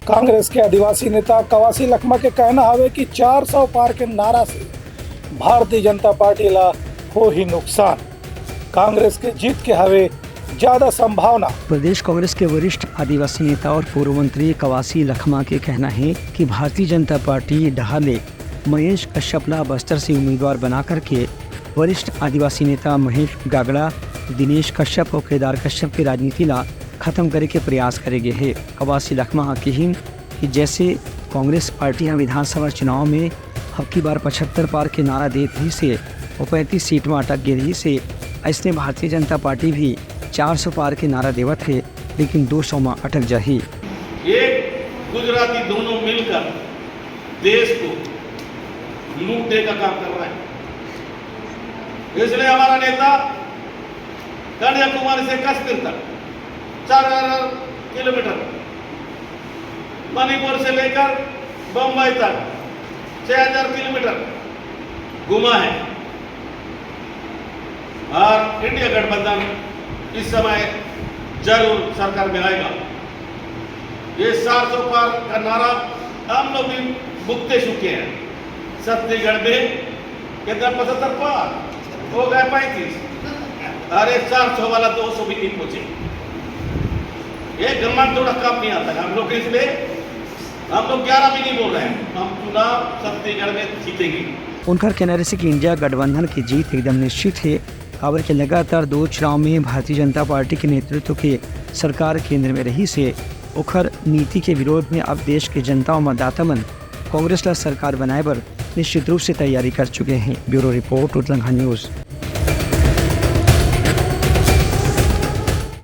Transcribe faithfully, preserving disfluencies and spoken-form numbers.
कांग्रेस के आदिवासी नेता कवासी लखमा के कहना हवे कि चार सौ पार के नारा से भारतीय जनता पार्टी ला होही नुकसान। कांग्रेस के जीत के हवे ज्यादा संभावना। प्रदेश कांग्रेस के वरिष्ठ आदिवासी नेता और पूर्व मंत्री कवासी लखमा के कहना है कि भारतीय जनता पार्टी डहार ले महेश कश्यप ला बस्तर से उम्मीदवार बना करके वरिष्ठ आदिवासी नेता महेश गागड़ा, दिनेश कश्यप और केदार कश्यप के राजनीति ला खत्म करे के प्रयास करे गे हे। कवासी लखमा ह किहिन कि जैसे कांग्रेस पार्टी ह विधानसभा चुनाव में अब की बार पचहत्तर पार के नारा देत रहिस हे और पैंतीस सीट में अटक गे रहिस हे, अइसने भारतीय जनता पार्टी भी चार सौ पार के नारा देवत हे, लेकिन दो सौ में अटक जाही। एक गुजराती दोनों मिलकर देश को लूटने का काम कर रहा है। इसलिए हमारा नेता कन्याकुमारी से कश्मीर तक चार हज़ार किलोमीटर, मणिपुर से लेकर बम्बई तक छह हज़ार किलोमीटर घूमा है। और इंडिया गठबंधन इस समय जरूर सरकार में आएगा। ये चार सौ पार का नारा हम लोग भी भुगते चुके हैं। छत्तीसगढ़ में कितना, पचहत्तर पार हो गए, पैंतीस। अरे, चार सौ वाला दो सौ भी नहीं पहुंचे। ये घमंड थोड़ा कम नहीं आता है हम लोग, इसलिए हम लोग ग्यारह भी नहीं बोल रहे हैं। हम चुनाव छत्तीसगढ़ में जीतेंगे। उनकर कहना रहिस कि इंडिया गठबंधन की जीत एकदम निश्चित हे, काबर के लगातार दो चुनाव में भारतीय जनता पार्टी के नेतृत्व के सरकार केंद्र में रहिस हे। ओखर नीति के विरोध में अब देश के जनता और मतदाता मन कांग्रेस ला सरकार बनाए बर निश्चित रूप से तैयारी कर चुके हैं। Bureau report, Utlangha news.